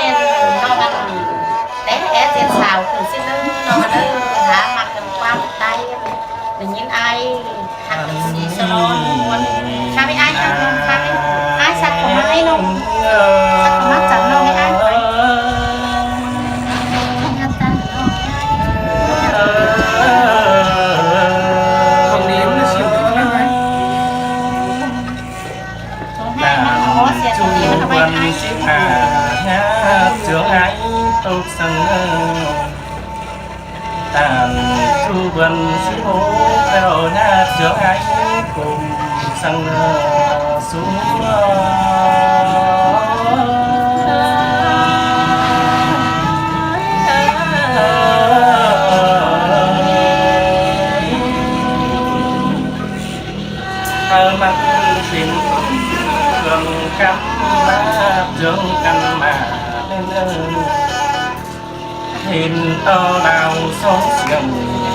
ເປັນນ້ອງອັນ ແຕ່ແອເຈນສາວຄືຊິໜຶ່ງ ນ້ອງອັນເດີ ຖ້າມັກກັນຄວາມໃຕ້ ໄດ້ຍິນອ້າຍ ຮັກເອັຟຊີສະຫຼອດ ຖ້າມີອ້າຍຮັກນ້ອງຟັງ ອ້າຍສັກເຂົ້າມາໃຫ້ນ້ອງ ສັກເຂົ້າມາຈັບນ້ອງໃຫ້ອ້າຍໄປ ຕາມຈຸບັນສິບຫ້າ ຍາດຈວງໄອຕົກສັງເນາ ຕາມຈຸບັນສິບຫົກ ເຈົ້າຍາດຈວງໄອກົມສັງເນາ ສູງ ເອົາມັນເປັນເຄື່ອງກຳມາດ ຈົງກັນມາເນີນ ເຫັນຕໍ່ລາວສອງສຽງ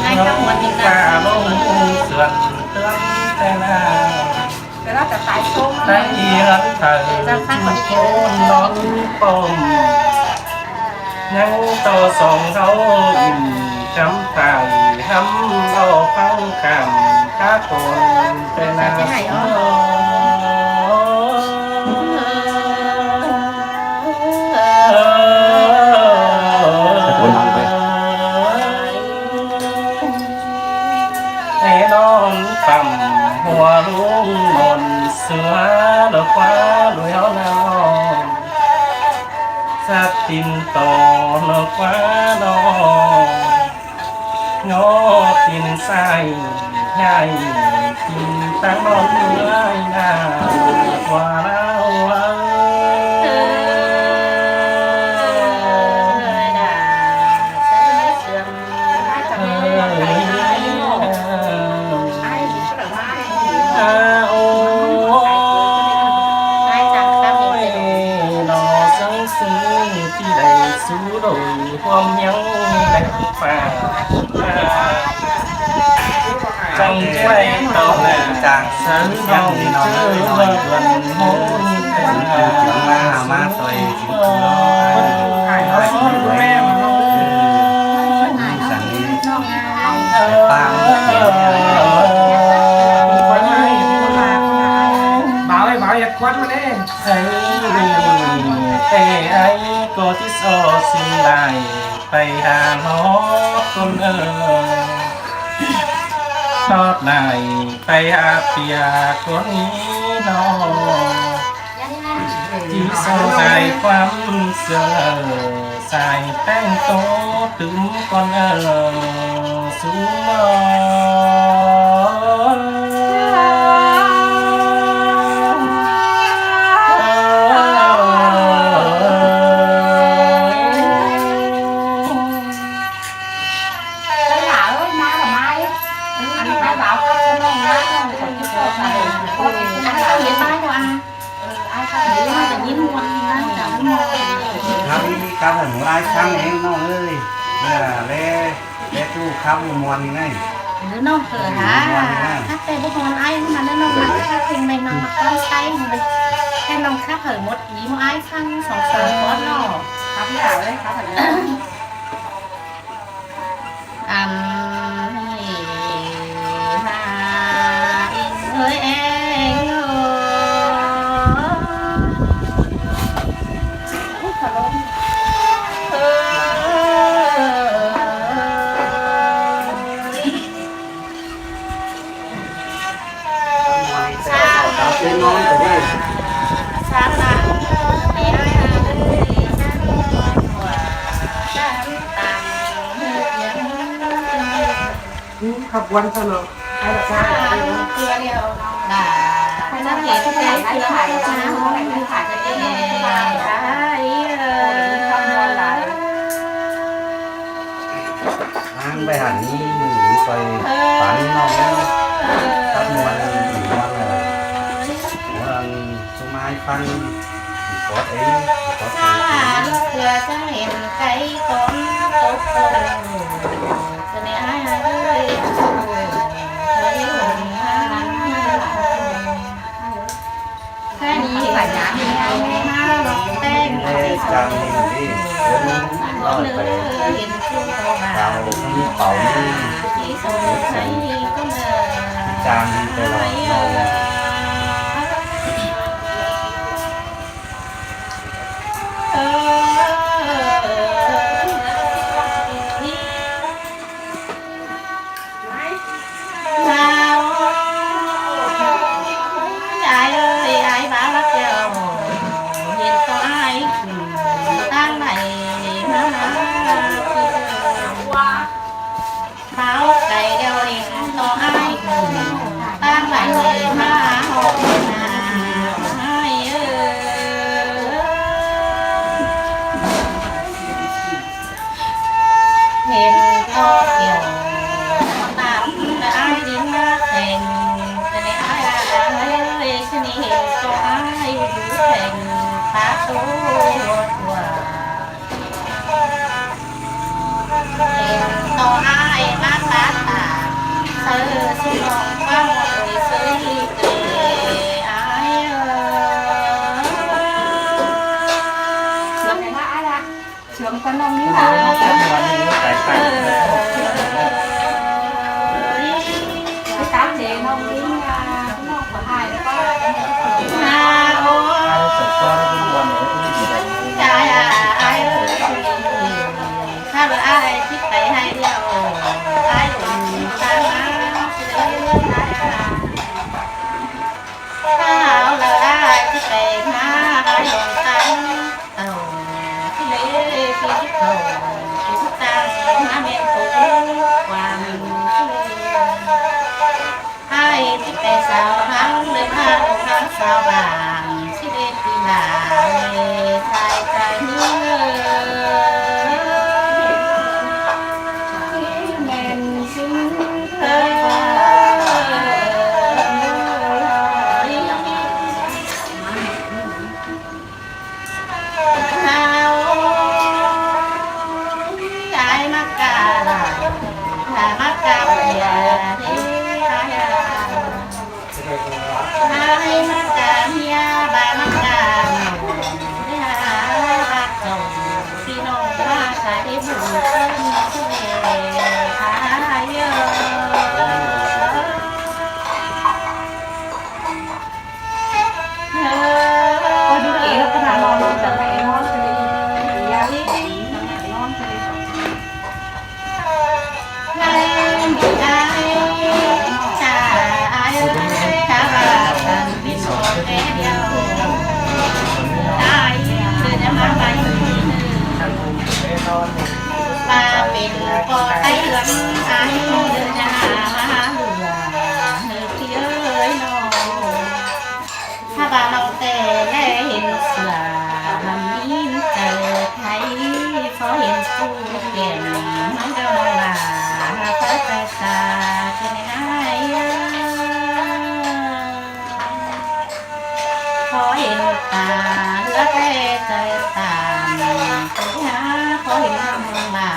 ຟ້າລົງສວນເຕືອນແຕ່ນາ ໃນເຮືອນໄທຈຸໂກນນອນປ້ອມ ຍັງຕໍ່ສອງເຮົາອີ່ມຈຳຕາຍ ຫ້ຳເອົາຟັງກາມຕາໂກນແຕ່ນາສອງ ຕະໂກນດັງໄປ ແຕ່ນອນປ້ຳຫົວລຸງມອນ ເສືອລະຄວ້າລວຍເອົານາ ສັດຕິນຕໍ່ນອກວ່ານອ ງໍຕີນຊ້າຍໃຫຍ່ ຕີນຕັ້ງນອນເມື່ອຍໜ້າ ກວ່າລາວເອີຍ ເອີຍ ອາ ໂອ ຍ ນອ ເຊິ່ງຊື່ ທີ່ໄດ້ສູ່ໂດຍ ຄວາມຍັງແລະປາກ ຈັ່ງໄວ້ຕໍ່ໜ້າຈາກເຊີນນ້ອງເຈີເມືອງເຮືອນໂຮນ ເປັນຫາມາ ມາຊ່ອຍກິນກິນເນາະ ເອີ ມີສັນນີ້ ແຕ່ປາງ ບ່າວເອີຍ ບ່າວ ຢ່າກວດມາເດ້ ໃສ່ແຕ່ໄອກໍຊິສໍ້ຊິນໄດ້ ໄປຫາຮອດຕົ້ນເອີ ຮອດໄດ້ໄປຫາເປຍກວ່ານີ້ນອ ທີ່ສອງສາຍຄວາມເຊື່ອ ສາຍແຕ່ງໂຕຕື່ມກ່ອນເອີ ສູງນອ ຄັບ ຄັບໃຫ້ໝູອ້າຍຟັງເອງນ້ອງເອີຍ ເອີ ແລ ແລຕູ້ຄັບໝູມ່ວນນີ້ໄງ ເອີ ນ້ອງເຂີນຫາ ຄັບແຕ່ບໍ່ມ່ວນອ້າຍມາເດີນ້ອງ ມາຄັບເພງໃໝ່ນ້ອງ ມາຄວາມໃຊ້ໃຫ້ນ້ອງຄັບໃຫ້ໝົດອີໝູອ້າຍຟັງສອງສາມຄົນເນາະ ຄັບອີ່ຫຼ້າເອີຍ ຄັບໃຫ້ ອຳເອີຍເອີຍເອີຍ ອືມ ຂະບວນເຂົາເນາະ ໃຫ້ລະຊາດ ທາງໄປຫັ້ນມີມື້ໄປຝັນເນາະ ຄັບມ່ວນ ມ່ວນ ມ່ວນ ຊຸມອ້າຍຟັງ ກອດເອງ ກອດເອງ ເຫຼືອຈັ່ງເຫັນໄກກ່ອນຕົກລົງ ສະເໜ່ຫາຍເອີຍ ເຮີຍຫົນມາ ແຄ່ນີ້ສັນຍາມີເຮົາມາລອງແຕ່ງ ເອີ ຈັ່ງ ເຮົາມີເປົານີ້ ຈາງໄປຕະຫຼອດເນາະ. ອ້າຍເອີຍ ອ້າຍບ່າວລະແກ້ວ ເຫັນເຂົາອ້າຍຂຶ້ນທາງໃດມາ ບ່າວໄກ່ແລ້ວເຫັນເຂົາອ້າຍຂຶ້ນທາງໃດມາ ເຮົາເປັນອ້າຍເອີຍ. ເຫັນເຂົາແກ້ວຕາມອ້າຍດິນມາແຂ່ງ ຈະໄດ້ອ້າຍເອີຍ ຊະນີ້ເຫັນເຂົາອ້າຍຢູ່ແຂ່ງປາໂຕຕົວະ ເຫັນເຂົາອ້າຍມາປາດຕາ ເຊີຊິລອງຟັງໂອຍເຊີຍເອີຍ ອ້າຍເອີຍ. ເຊື່ອມກັນນ້ອງນີ້ນະ ໄປຕາມເດນ້ອງນີ້ນະ ນ້ອງກໍຫາຍແລ້ວກໍ ຖ້າວ່າອ້າຍຊິໄປໃຫ້ແລ້ວ ອ້າຍລົງຕາມມາ ຖ້າວ່າອ້າຍຊິໄປຫາ ອ້າຍລົງຕາມ ເອົາ ທີ່ເລທີ່ເຂົາ ຜູ້ຕັ້ງມາແມ່ນຜູ້ຄວາມ ອ້າຍຊິໄປສາວທາງ ເດີນທາງທາງສາວບ້ານ ຊິໄດ້ປີຫຼາຍຊາຍໃຈເອີຍ ແມ່ນຊິເອີຍ. ອ້າຍມາກາ ມາກາເບຍເດ ອ້າຍ ອ້າຍມາກາເບຍ ບາມາກາເບຍ ບາເຂົ້າ ພີ່ນ້ອງມາຂາຍບຸນເພິ່ນເດ ອ້າຍເອີຍ. ວ່າເປັນພໍ່ໄຕ້ເຮືອນ ອ້າຍເດີນຫາມາເຫຼືອ ເອີຍເອີຍນ້ອງ. ຖ້າວ່ານ້ອງແຕ່ແລເຫັນເສືອ ມັນມີໃຈໄທ ພໍເຫັນຊູແກ້ມນ້ອງແກ້ວນ້ອງຫຼ້າ ເຂົ້າໃຈສາເປັນອ້າຍ ພໍເຫັນຕາເຫຼືອແຕ່ໃຈຕາມ ພໍເຫັນນ້ອງຫຼ້າ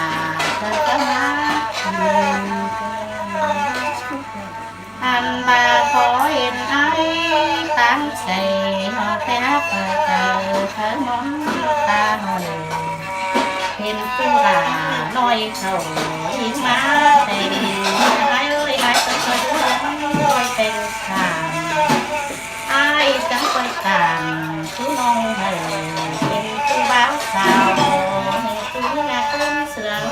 ເຈົ້າມາ ອັນວ່າຂໍເຫັນອ້າຍຕາມໃຈ ເຮົາແຕ່ເປີດໃຈເຄີຍມອງຕານ້ອຍ ເຫັນຜູ້ຫຼ້ານ້ອຍເຂົ້າອີກມາແຕ່ດີ ອ້າຍເອີຍ ອ້າຍເອີຍ ເປັນສາມ ອ້າຍຈັ່ງຄ່ອຍຕາມ ຄືນ້ອງໃຫ້ເປັນຜູ້ບ່າວສາວ ໃຫ້ຜູ້ເມືອຄົນເຊື່ອງ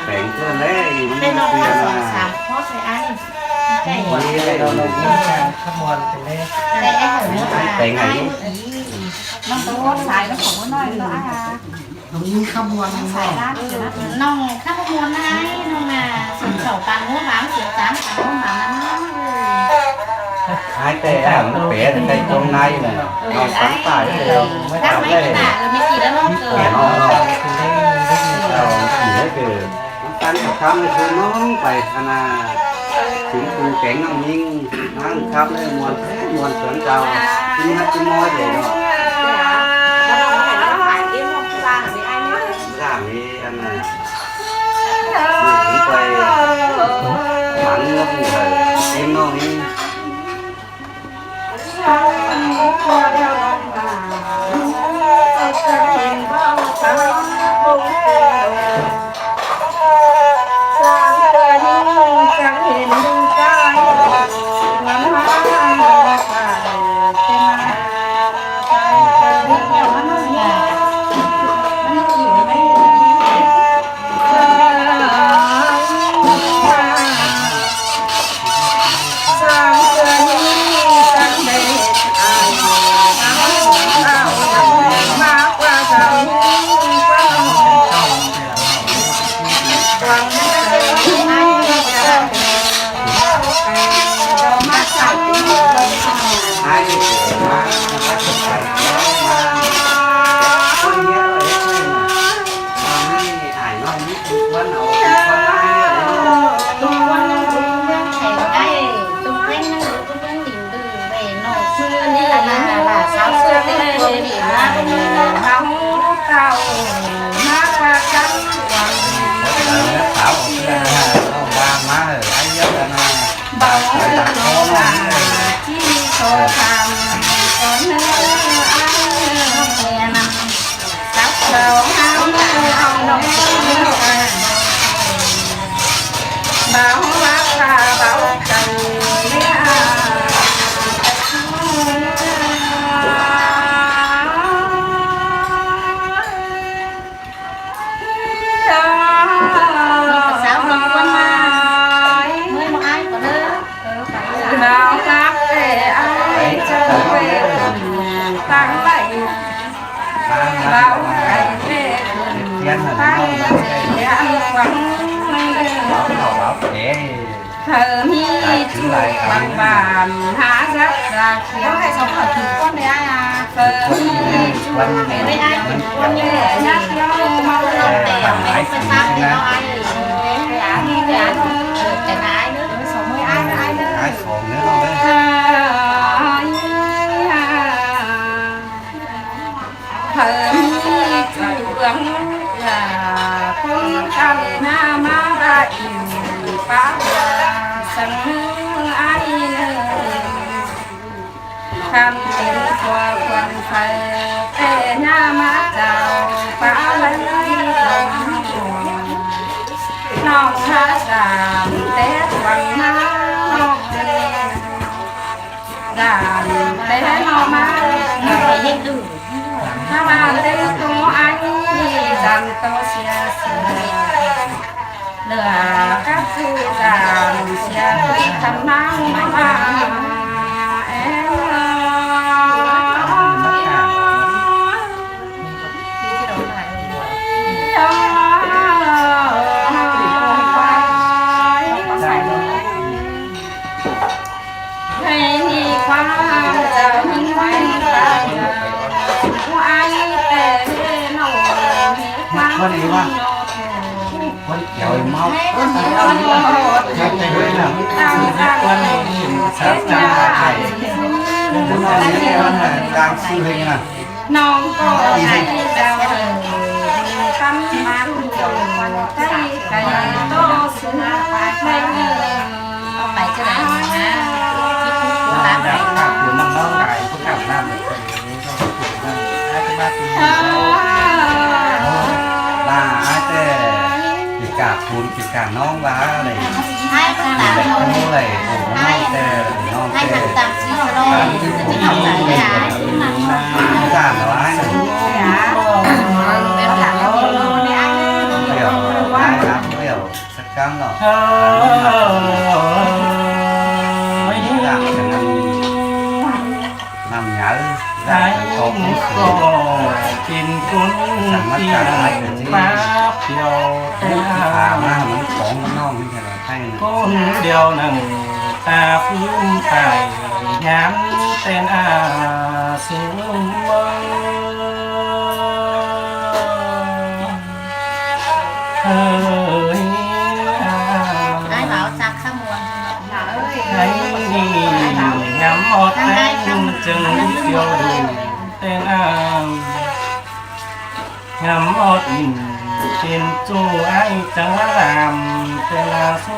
ແປງເພິ່ນແລ້ວ ໄດ້ນ້ອງມາສອງສາມຄອບເລີຍອ້າຍ ໄດ້ ຂະບວນເປັນເດ້ ໄດ້ອ້າຍ ແປງໃຫ້ ນ້ອງຕະໂກນສາຍ ນ້ອງຂອງນ້ອຍເນາະອ້າຍ ນ້ອງມີຂະບວນ ນ້ອງຂະບວນນາຍ ນ້ອງນາ ສົນເຂົ້າປາງຫົວໝາງ ສົນສາມປາງຫົວໝາງນະ ອ້າຍແຕ່ອ້າຍມັນແປໄດ້ຕົງໃນນະ ເອົາສັນປາຍເດີ ຕາມໄວ້ໜ້າເອີ ແມ່ກີ້ລະນ້ອງເກີດ ເອົາກິນໃຫ້ເກີດ ມັນຕັ້ງກັບຄຳໃຫ້ເພິ່ນນ້ອງໄປຄະນາ ເປັນຄູແກງນ້ອງຍິງ ນາງຄຳເລີຍມ່ວນແທ້ ມ່ວນເກີນເກົ່າ ກິນຮັກກິນມອຍເດີເນາະ ລ້າງນີ້ອັນນັ້ນ ມັນກໍເປັນເນາະ ລາອ້າຍແຕ່ ໄປກາບຄູນ ໄປກາບນ້ອງວ່າໄດ້ ໄດ້ ໂອ້ ນ້ອງແຕ່ ນ້ອງແຕ່ ສາມຮ້ອຍ ດຽວ ໄດ້ຮັບ ດຽວ ສັກຄັ້ງເນາະ ນ້ຳໃຫຍ່ ໃຜກໍເປັນຄົນທີ່ມາທ່ຽວແຕ່ ພາມາມັນຂອງນ້ອງນີ້ແຫຼະ ໃຜ ຄົນດຽວນັ້ນຕາຟື້ມໄປ ຍາມແຕ່ນອາສູງເມີ ເອີຍ ອ້າຍເວົ້າຈັກຄຳມ່ວນ ໃຫ້ງາມຮອດແຕ່ງຈຶ່ງດຽວດູແຕ່ງອາມ ງາມຮອດ ເປັນຈູອ້າຍຈັງມາລາມແຕ່ລະຊູ.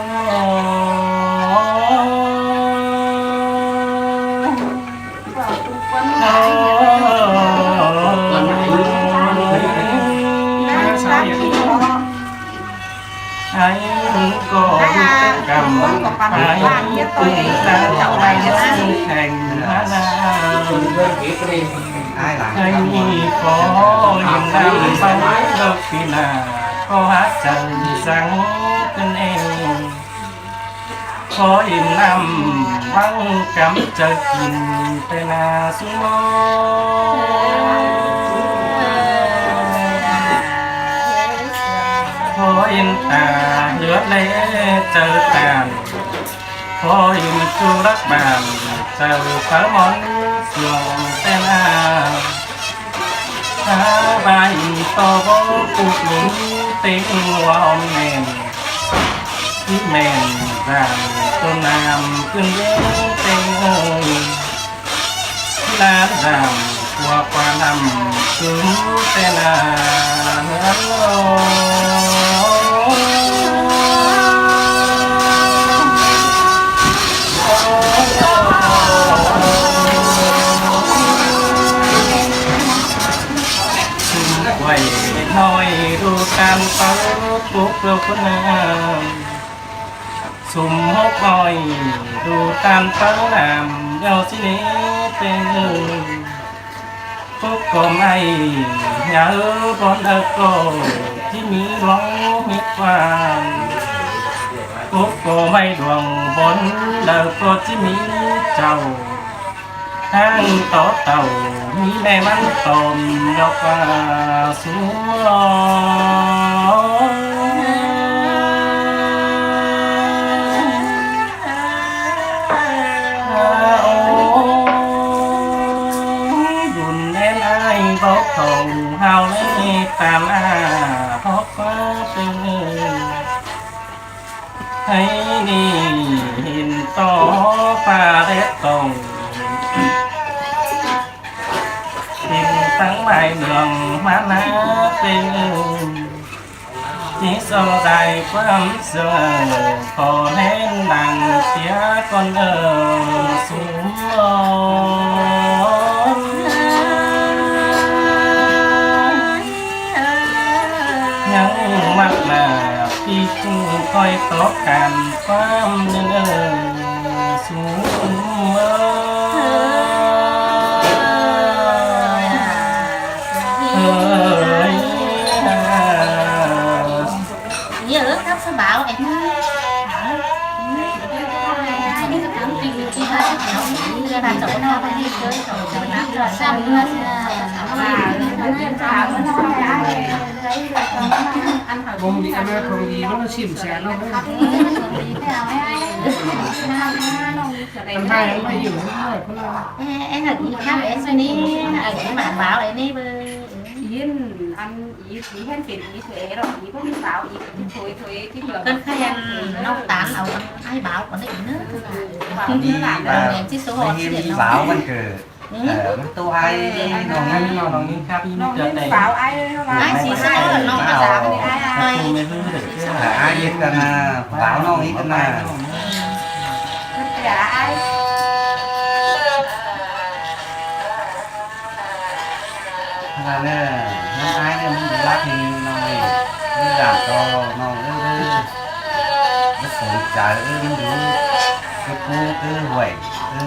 ໃຫ້ກໍຮູ້ແຕ່ກຳ ໃຫ້ເປັນຕາໄດ້ແຂ່ງມານານ ໃຫ້ຂໍເຫັນນຳເບົາເລີກປີໜ້າ ຂໍຫາຈັນສັງເພິ່ນເອງ ຂໍເຫັນນຳເບົາກຳເຈົ້າກິນແຕ່ນາຊູ. ຂໍເຫັນຕາເຫຼືອແລເຈົ້າຕານ ຂໍເຫັນຈຸລັກບານເຈົ້າເຝົ້າໝອນສວງແຕ່ນາ ຫາບານຕໍ່ບໍ່ປຸກໜູເຕັງວ່າອອມແມ່ນ ທີ່ແມ່ນດານຕົ້ນນ້ຳຂຶ້ນເວເຕັງເອີຍ ລານດາມ ກວ່າກວ່ານ້ຳຄືແຕ່ນາເຮືອນໂລ. ຊຸມໄວ້ນ້ອຍດູຕານເປົາປຸກເພື່ອຄົນງາມ ຊຸມຫົກນ້ອຍດູຕານເປົານ້ຳ ເຍົາຊິເນເຕັງເອີຍ ປົກກໍໄມ້ຍາເອີບອນເດີກໍທີ່ມີດວງເຮັດວານ ປົກກໍໄມ້ດວງບອນເດີກໍທີ່ມີເຈົ້າ ທາງຕໍ່ເຕົ້າມີແມ່ມັນຕອມດອກວ່າສວຍ. ໂອ້ຍ ບຸນແມ່ນອ້າຍເວົ້າເຂົ້າເຮົາໃນຕາມອາຮອກຟ້າເປັນເອີຍ ໃຫ້ນີ້ເຫັນຕໍ່ຟ້າແດດຕ້ອງ ເປັນຕັ້ງໝາຍເມືອງມານາເປັນເອີຍ ທີ່ສອງສາຍຄວາມເຊື່ອ ຂໍແນມນາງເສຍກ່ອນເອີ ສຸມ ຍັງມັກໜ້າທີ່ຈຶ່ງຄອຍຕອບການຄວາມເນີນເອີ ສູງເອີຍ ເອີຍ ເອີຍ ເອີຍ ກັບສະບາວໄອ້ ອັນ ຂອງດີ ອັນນັ້ນຂອງດີ ມັນຊິມແຊເນາະ ອັນໃຫ້ ອັນໃຫ້ຢູ່ ເອີຍ ເອີຍ ອັນນີ້ ອັນນີ້ ອັນນີ້ ເອີຍ ອີ ອັນອີ ອີແຮ່ນເປັນອີເສເອດອກ ອີບໍ່ມີສາວ ອີທີ່ໂທຍ ໂທຍທີ່ເຫຼືອ ເພິ່ນຂະຫຍັນນ້ອງຕານເອົາອ້າຍບ່າວກ່ອນໄດ້ອີກເນີ ຄວາມມີຫຼານ ແມ່ນຊິສະຫອດ ໄດ້ຍິນບ່າວວັນເກີດ ເອີ ມັນໂຕອ້າຍນ້ອງ ນ້ອງນີ້ ນ້ອງນີ້ຄັບ ນ້ອງນີ້ສາວອ້າຍ ອ້າຍສີສະເອີ ນ້ອງອາສາ ອ້າຍ ອ້າຍອີກກັນນະ ບ່າວນ້ອງອີກກັນນະ ເພິ່ນເປັນອ້າຍ ນັ້ນແຫຼະ ນ້ອງອ້າຍນີ້ມັນບໍ່ລັກເຫັນນ້ອງເອີຍ ມັນຢາກຕໍ່ນ້ອງເອີຍ ບໍ່ສົນໃຈເອີຍ ມັນຢູ່ຄືປູຄືຫ້ວຍ ເອີ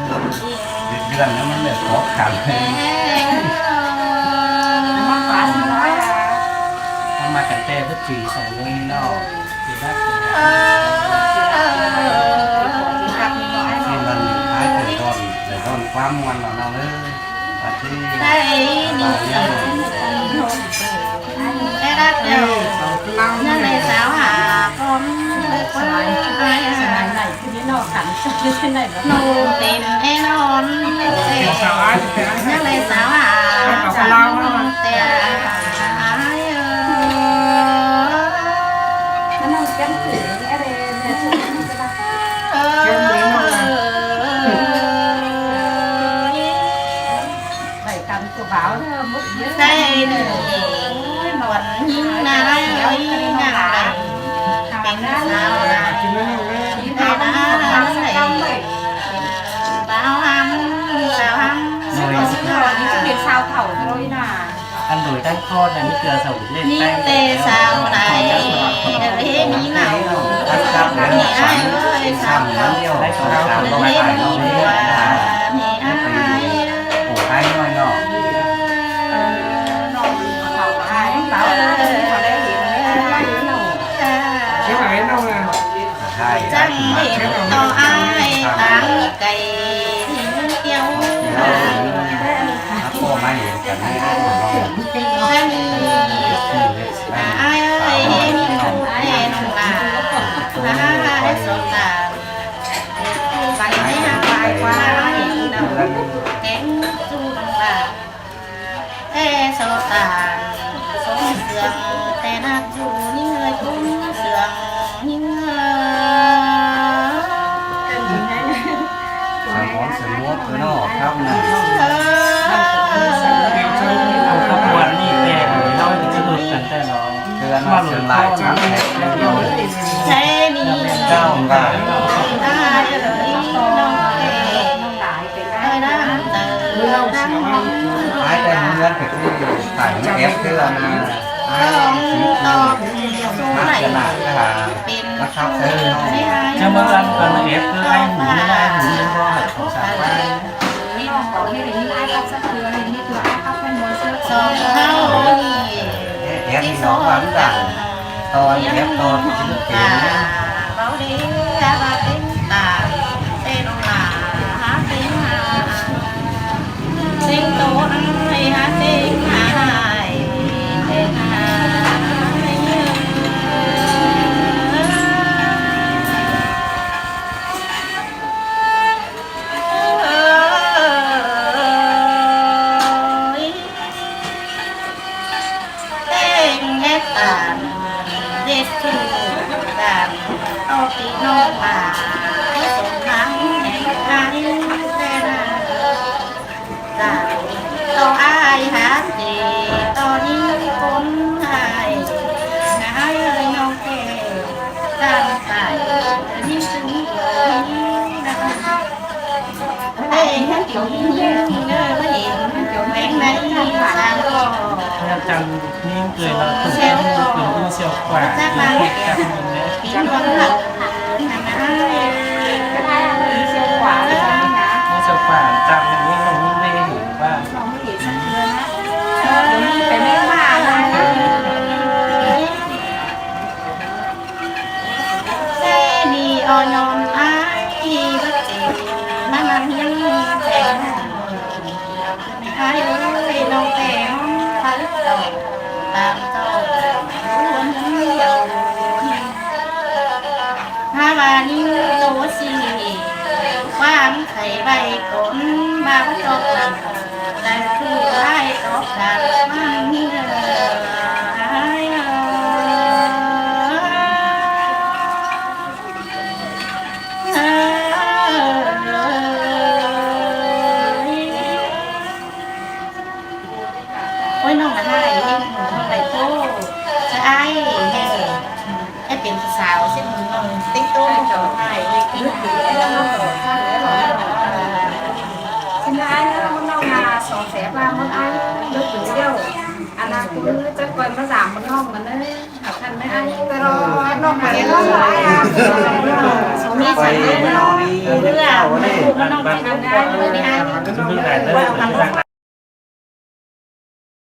ເດືອນໆ ແລ້ວມັນເລີຍຂໍຂັງ ມັນມາຕັ້ງແຕ່ເພິ່ນປີສອງໜຶ່ງເນາະ ປີແລກ ທີ່ມັນອ້າຍເກີດດອນ ເກີດດອນຄວາມມ່ວນເນາະນ້ອງເອີຍ ໄດ້ນີ້ ໄດ້ຮັບແລ້ວ ຍັງໄດ້ສາວຫາຄອນ ສະໄໝໃໝ່ຄືນີ້ເນາະ ຄັນຊິໄດ້ແບບ ໜຸ່ມເຕັມແນ່ນອນ ຍັງໄດ້ສາວຫາຄອນແຕ່ອ້າຍເອີຍ ໄດ້ກັນຜູ້ບ່າວເດີ ໝົດເດີ ໄດ້ເດີ ໂອ້ຍ ວັນຍິງນາຍເອີຍ ນາງໄດ້ເປັນສາວນາຍ ນາຍນາຍ ສາວຫຳ ສາວຫຳ ໂດຍ ເປັນສາວເຖົ້າເລີຍນາ. ອັນໂດຍຕັ້ງຄອດນັ້ນມີເກືອສະຫວຸນເຫຼັກ ມີແຕ່ສາວໃດເອີຍ ມີເຫຼົ້າ ມີເຫຼົ້າ ມີອ້າຍເອີຍ ສາວເຖົ້າ ມີເຫຼົ້າ ມີອ້າຍ ໂອ້ ອ້າຍນ້ອຍເນາະ ເອີ ນ້ອງເຖົ້າອ້າຍ ເຂົາໄດ້ເຫັນແລ້ວ ຈັ່ງເຫັນຕໍ່ອ້າຍຕາງໄກ ທ່ຽວມາ ພໍ່ມາເຫັນກັນໃນອ້າຍນ້ອຍ ອ້າຍເອີຍ ເຫັນແຕ່ນ້ອງຫຼ້າ ອ້າຍສອບຕາ ໄປໃນຫາງປາຍກວ່າ ແກງສູ່ນ້ອງຫຼ້າ. ແຕ່ສອບຕານສົງເຊື່ອງ ແຕ່ນັກຢູ່ນີ້ເອີຍ ຄົນເຊື່ອງນີ້ເອີຍ ສະຫງວນສະຫງວນເນາະ ຄຳນັ້ນ ເອີ ຂະບວນນີ້ແຕ່ເຮົາຈະຫຼຸດກັນແຕ່ເນາະ ເຕືອນມາເຊື່ອງຫຼາຍ ໃຊ້ນີ້ເຈົ້າວ່າ ອ້າຍເອີຍ ນ້ອງແກ່ ອ້າຍແຕ່ເຮືອນໄປຄືຖ່າຍແອັບຄືອັນນັ້ນ ອ້າຍສິງໂຕ ລັກສະນະກະຫາ ມາຄັບເຊີນເຮົາ ຈະມາລັນກັນແອັບຄືອ້າຍຫູ ອ້າຍຫູ ເປັນບໍ່ຂອງສາວ ນ້ອງຂໍໃຫ້ໄດ້ຍິນອ້າຍຄັບສັກເທື່ອ ໃຫ້ມີເທື່ອອ້າຍຄັບໃຫ້ມ່ວນເຊື່ອ ສອງເຮົານີ້ ແອັບນີ້ນ້ອງວ່າມັນດັງ ຕອນແອັບຕອນສິນເປັນ ເວົ້າເດ້ວ່າເປັນຕາເປັນຫຼາເປັນຫາ ເສັງໂຕອ້າຍຫາເສັງອ້າຍແຕ່ງຫາຍ ເຕັງເຮັດຕາມເດັດຄືການ ເອົາຕີນ້ອງມາສົມນາງໃຫ້ອ້າຍແຕ່ນາງ ການຕໍ່ອ້າຍຫາເດ ຕໍ່ນີ້ຄົນຫາຍ ຫາຍເອີຍນ້ອງແກ່ ການຕາຍນີ້ຄືນາງ ເອີຍ ເປັນຫຍັງຈຶ່ງເລີຍມາເຫັນແຂວງໃນສາມກໍ ຍັງຈັງຍິງເອີຍລະ ເຊວກໍ ເປັນຜູ້ເຊວກວ່າ ຈັກມາ ເປັນດວງລາວ ເຊວກວ່າ ເປັນດວງລາວ ເຊວກວ່າ ຈັກຍິງເລີຍ ຍິງເລີຍວ່າ ເອີ ໄປແມ່ນວ່າ ເສນີອອຍອມອ້າຍທີ່ບໍ່ເຈັບ ມານຳເຮືອນແພງ ອ້າຍເອີຍ ນ້ອງແຕ່ງພັນເຈົ້າ ຕາມເຈົ້າຢູ່ເຮືອນດຽວ ຖ້າວ່ານີ້ໂຕຊິ ຄວາມໄຂໄວ້ກ່ອນ ມາບໍ່ຈອກກັນ ໄດ້ຄືອ້າຍຕອບກັນ ມັນມີເດີ ອ້າຍເອີຍ ເອີ ໂອ້ຍ ນ້ອງກະໄດ້ເຮັດ ນ້ອງໄດ້ໂຕ ສະອາຍແທ້ ແຕ່ເປັນຜູ້ສາວເຊັ່ນນ້ອງເຕັງໂຕ ນ້ອງກະໄດ້ເຮັດ ສະອາຍ ນ້ອງມາສອງແສນວ່າ ນ້ອງອາຍເລີກເປັນສ່ຽວ ອະນາຄົດຈະຄ່ອຍມາສາມນ້ອງມາເດີ. ຄັນແມ່ນອ້າຍ ແຕ່ລະນ້ອງໄປເນາະ ມີສັນເນາະ ເພື່ອລູກນ້ອງໄປນຳກັນເນາະ ເອີ ວ່າເອົາກັນ